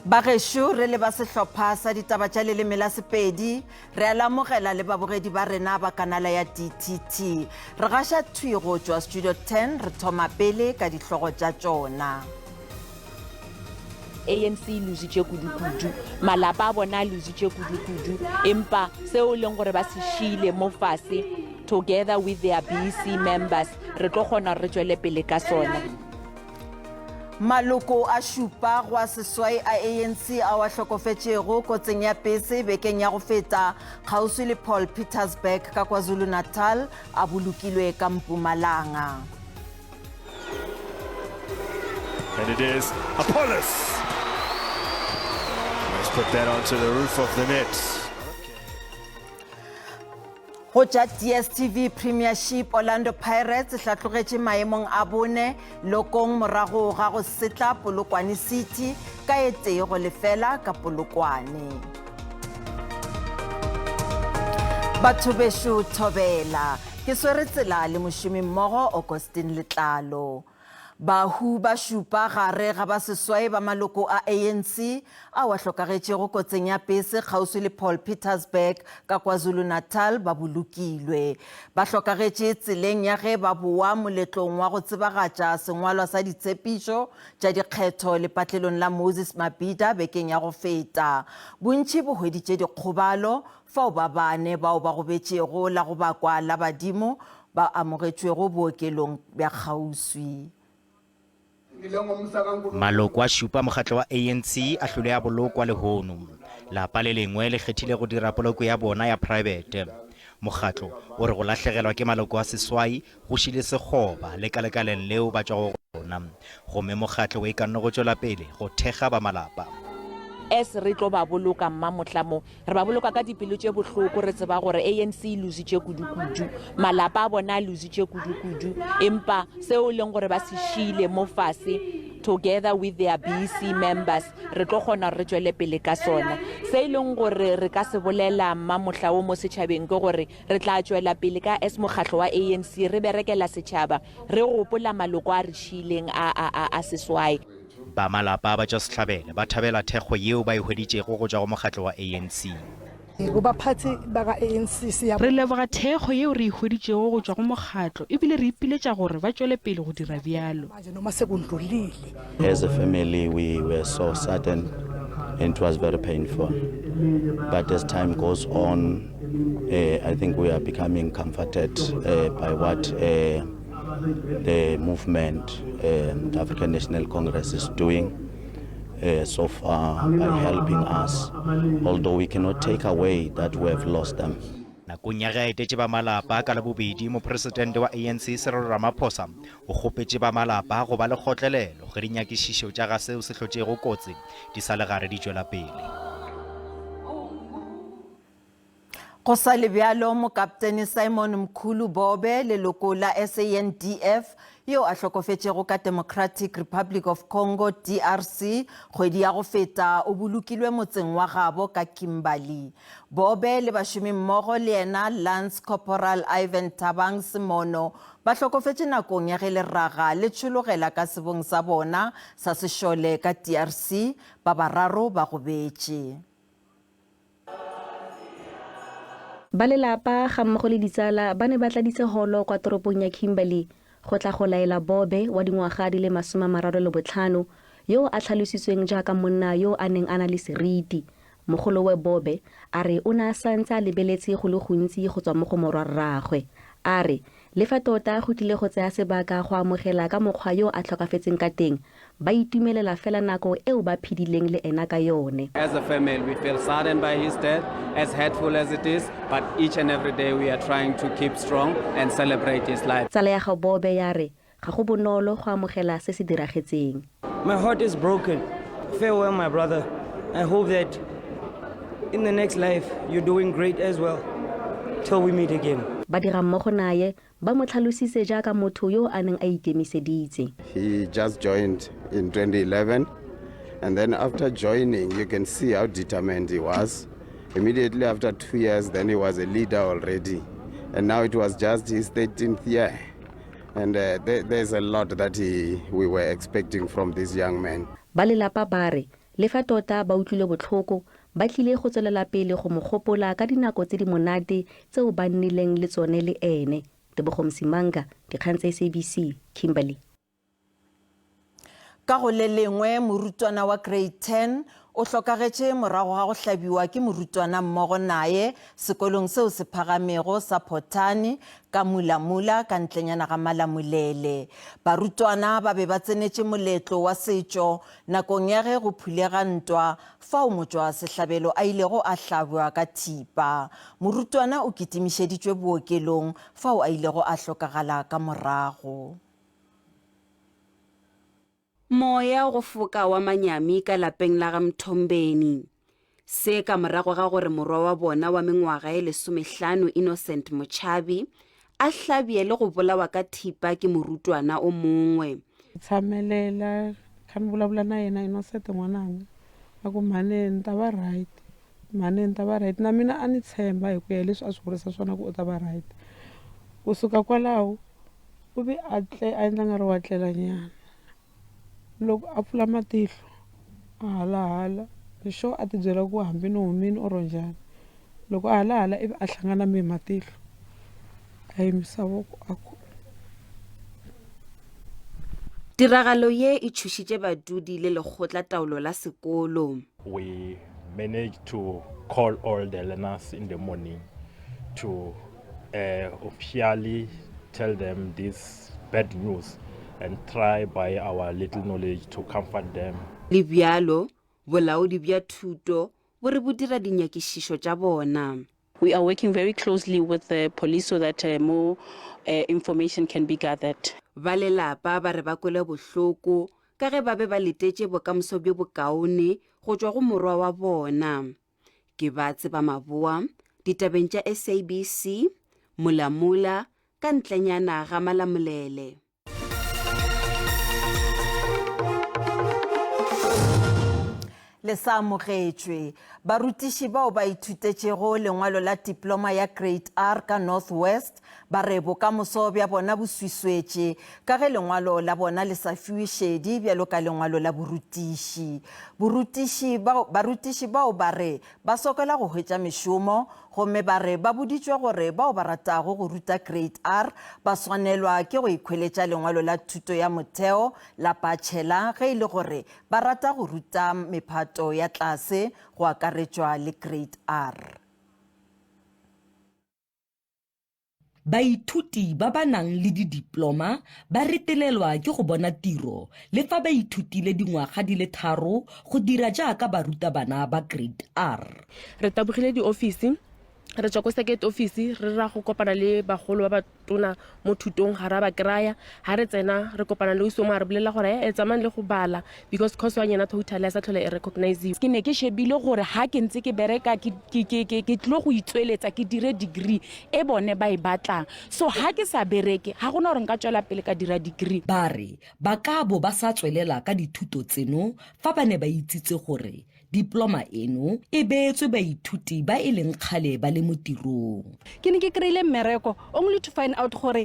Bagešo, re le ba sehlopha sa ditaba tša leleme la Sepedi, re a le amogela le babogedi ba rena ba kanala ya DTT. Re gaša thwi go tšwa Studio 10, re thoma pele ka dihlogo tša tšona. ANC e lositše kudu-kudu, malapa a bona a lositše kudu-kudu, empa seo e leng gore ba se šiile mo fase together with their BC members, re tlo kgona gore re tšwele pele ka sona. Maloko a šupa go a seswai a ANC ao a hlokofetšego kotsing ya pese bekeng ya go feta kgauswi le Paul Pietersburg ka KwaZulu-Natal a bolokilwe ka Mpumalanga. And it is Appollis. Let's put that onto the roof of the net. Go tša DStv Premiership, Orlando Pirates e hlatlogetše maemong a bone lokong morago ga go setla Polokwane City ka e tee go lefela ka Polokwane. Batho bešo thobela, ke swere tsela le mošomimmogo Augustine Letlalo. Bahu ba šupa gare ga ba seswai ba maloko a ANC ao a hlokagetšego kotseng ya pese kgauswi le Paul Pietersburg ka KwaZulu-Natal ba bolokilwe. Ba hlokagetše tseleng ya ge ba boa moletlong wa go tsebagatša sengwalwa sa ditshepišo tša dikgetho lepatlelong la Moses Mabhida bekeng ya go feta. Bontši bo hweditše dikgobalo fao ba bane bao ba gobetšego la go bakwa la badimo ba amogetšwego bookelong bja kgauswi. Maloko a šupa mokgatlo wa ANC a hlole a bolokwa lehono. Lapa le lengwe le kgethile go dira poloko ya bona ya praebete. Mokgatlo o re go lahlegelwa ke maloko a seswai go šile sekgoba lekalekaleng leo ba tšwago go lona, gomme mokgatlo o ikanne go tšwela pele go thekga ba malapa. As re tlo ba boloka mmamohla mo, Re ba boloka ka dipelo tše bohloko, re tseba gore ANC e lositše kudu-kudu, malapa a bona a lositše kudu-kudu, empa seo e leng gore ba se šiile mo fase together with their BC members, re tlo kgona gore re tšwele pele ka sona. Se e leng gore re ka se bolela mmamohla wo mo setšhabeng ke gore re tla tšwela pele ka as mokgahlo wa ANC re berekela setšhaba, re gopola maloko a re šiileng a, a, a, a seswai. Ba malapa a batšwasehlabele ba thabela thekgo yeo ba e hweditšego go tšwa go mokgatlo wa ANC. Re leboga thekgo yeo re e hweditšego go tšwa go mokgatlo ebile re ipiletša gore ba tšwele pele go dira bjalo. As a family we were so saddened and it was very painful but as time goes on uh, I think we are becoming comforted uh, by what uh, the movement um, the African National Congress is doing uh, so far by helping us, although we cannot take away that we have lost them. Nakong ya ge a etetše ba malapa ka Labobedi, mopresidente wa ANC Cyril Ramaphosa o kgopetše ba malapa go ba le kgotlelelo ge dinyakišišo tša ga seo se hlotšego kotsi di sa le gare di tšwela pele. Go sa le bjalo, Mokaptene Simon Mkhulu Bobe, leloko la SANDF, yo a hlokofetšego ka Democratic Republic of Congo, DRC, kgwedi ya go feta, o bolokilwe motseng wa gabo ka Kimberley. Bobe le bašomimmogo le yena Lance Corporal Ivan Thabang Semono ba hlokofetše nakong ya ge leraga le tšhologela ka sebong sa bona sa sešole ka DRC, ba bararo ba gobetše. Ba lelapa gammogo le ditsala ba ne ba tladitse holo kwa toropong ya Kimberley go tla go laela Bobe wa dingwaga di le 35 yo a tlhalositsweng jaaka monna yo a neng a na le seriti. Mogolowe Bobe a re o ne a santse a lebeletse go le gontsi go tswa mo go morwarraagwe. A re le fa tota go tlile go tsaya sebaka go amogela ka mokgwa yo a tlhokafetseng ka teng, ba itumelela fela nako eo ba phedileng le ena ka yone. As a family, we feel saddened by his death, as hurtful as it is, but each and every day we are trying to keep strong and celebrate his life. Tsala ya ga Bobe ya re ga go bonolo go amogela se se diragetseng. My heart is broken. Farewell, my brother. I hope that in the next life you're doing great as well. Till we meet again. Badirammogo naye Ba mo tlhalositse jaaka motho yo a neng a ikemiseditse. He just joined in 2011 and then after joining you can see how determined he was. Immediately after 2 years then he was a leader already and now it was just his 13th year and uh, there, there's a lot that he, we were expecting from this young man. Ba lelapa ba re. Le fa tota ba utlwile botlhoko, ba tlile go tswelela pele go mo gopola ka dinako tse di monate tseo ba nnileng le tsone le ene. Tebogo Msimanga, Dikgang tsa SABC, Kimberley. Ka go le lengwe, morutwana wa grade 10 o hlokagetše morago ga go hlabiwa ke morutwana mmogo naye sekolong seo se phagamego sa Photane ka Mulamula ka ntlenyana ga Malamulele. Barutwana ba be ba tsenetše moletlo wa setšo nakong ya ge go phulega ntwa fao motšwasehlabelo a ilego a hlabjwa ka thipa. Morutwana o kitimišeditšwe bookelong fao a ilego a hlokagala ka morago. Moya go foka wa manyami ka lapeng la ga Mthombeni. Se ka morago ga gore morwa wa bona wa mengwaga e lesomehlano Innocent Mochabi a hlabje le go bolawa ka thipa ke morutwana o mongwe. Tshamelela kha ni vulavula na yena Innocent n'wananga a ku mhani ni ta va right mhani ni ta va right na mina a ni tshemba hi ku ya hi leswi a swi vurisa swona ku u ta va right kusuka kwalaho U ve a tle a endla nga ri wa tlelanyana. Loko a pfula matihlo a halahala ni sure a tibyela ku hambi ni humile or njhani. Loko a halahala ivi a hlangana na mehe matihlo a yimisa voko a ku. Tiragalo ye e tšhošitše badudi le lekgotla taolo la sekolo. We managed to call all the learners in the morning to uh, officially tell them this bad news and try by our little knowledge to comfort them. Le bjalo, bolaodi bja thuto bo re bo dira dinyakišišo tša bona. We are working very closely with the police so that uh, more uh, information can be gathered. Ba lelapa ba re ba kwele bohloko ka ge ba be ba letetše bokamoso bjo bokaone go tšwa go morwa wa bona. Ke ba tseba maboa ditabeng tša SABC, Mulamula, ka ntlenyana ga Malamulele. Le sa amogetšwe. Barutiši bao ba ithutetšego lengwalo la tiploma ya Grade R ka North West ba re bokamoso bja bona bo swiswetše ka ge lengwalo la bona le sa fiwe šedi bjalo ka lengwalo la borutiši. Borutiši bao, barutiši bao ba re ba sokola go hwetša mešomo gomme ba re ba boditšwe gore bao ba ratago go ruta Grade R ba swanelwa ke go ikhweletša lengwalo la thuto ya motheo la bachelor ge e le gore ba rata go ruta mephato ya tlase go akaretšwa le Grade R. Baithuti ba ba nang le didiploma ba retelelwa ke go bona tiro le fa ba ithutile dingwaga di le tharo go dira jaaka barutabana ba Grade R. Re tabogile diofisi re tswa ko circuit office re ra go kopana le bagolo ba batona mo thutong ga ra ba kry-a ga re tsena re kopana le ausi o mongwe a re bolelela gore e tsamayng le go bala because course wa nyena total ya sa tlhole e recogniziwa. Ke ne ke shebile gore ha ke ntse ke bereka ke ke ke ke tlilo go itsweletsa ke dire degree e bone ba e batlang so ha ke sa bereke ga gona gore nka tswela pele ka dira degree. Ba re ba ka bo ba sa tswelela ka dithuto tseno fa ba ne ba itsitse gore diploma eno e beetswe baithuti ba e leng kgale ba le mo tirong. Ke ne ke kry-ile mmereko only to find out gore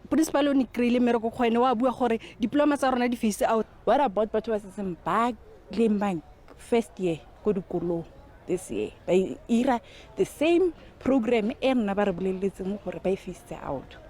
principal o ne kry-ile mmereko go ene wa bua gore diploma tsa rona di face out. What about batho ba setseng ba claimang first year ko dikolong this year ba ira the same program e rona ba re boleletseng gore ba e face out.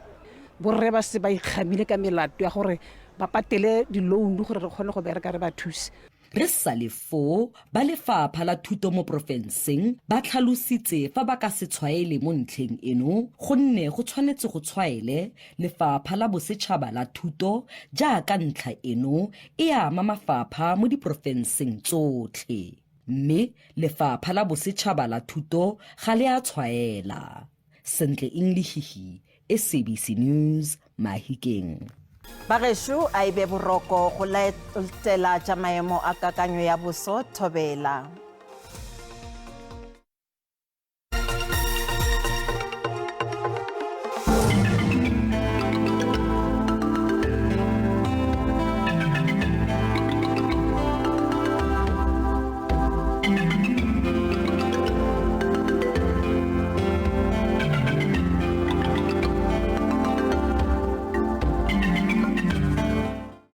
Borre ba se ba ikgamile ka melato ya gore ba patele di-loan gore re kgone go bereka re ba thuse. Re sa le foo, ba Lefapha la Thuto mo porofenseng ba tlhalositse fa ba ka se tshwaele mo ntlheng eno gonne go tshwanetse go tshwaele Lefapha la Bosetšhaba la Thuto jaaka ntlha eno e ama mafapha mo diporofenseng tsotlhe. Mme Lefapha la Bosetšhaba la Thuto ga le a tshwaela. Sentle Inglihihi, SABC News, Mahikeng.